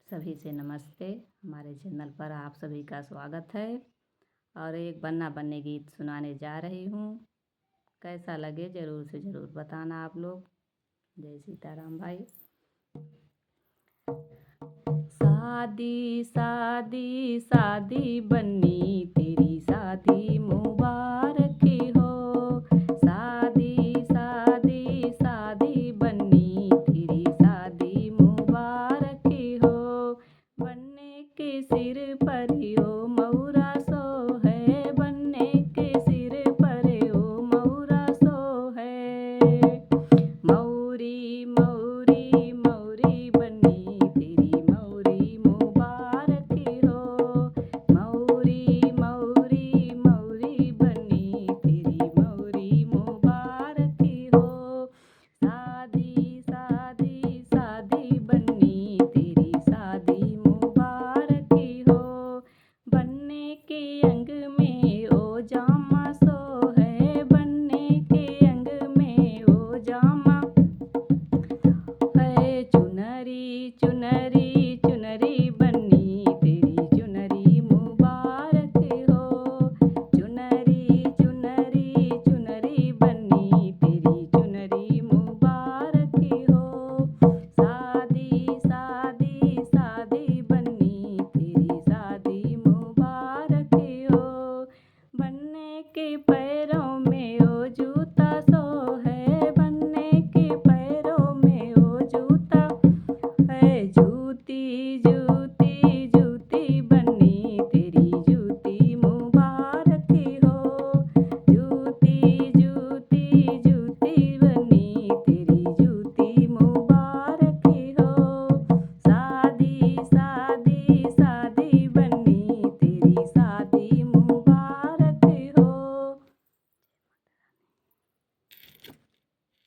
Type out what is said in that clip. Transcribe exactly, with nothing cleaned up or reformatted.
सभी से नमस्ते। हमारे चैनल पर आप सभी का स्वागत है और एक बन्ना बन्नी गीत सुनाने जा रही हूँ। कैसा लगे, जरूर से जरूर बताना आप लोग। जय सीताराम भाई। शादी शादी शादी बन्नी, तेरी शादी मुबारक हो। शादी शादी शादी बन्नी, तेरी शादी मुबारक हो। बन्ने के सिर पर ओ मौरा सोहे, बन्ने के सिर पर ओ मौरा सोहे। मौरी मौरी मौरी बन्नी, तेरी मौरी मुबारक हो। मौरी मौरी मौरी बन्नी, तेरी मौरी मुबारक हो। शादी शादी शादी बन्नी, तेरी शादी मुबारक हो। बन्ने के अंग में ओ जामा सोहे, बन्ने के अंग में ओ जामा है। चुनरी चुनरी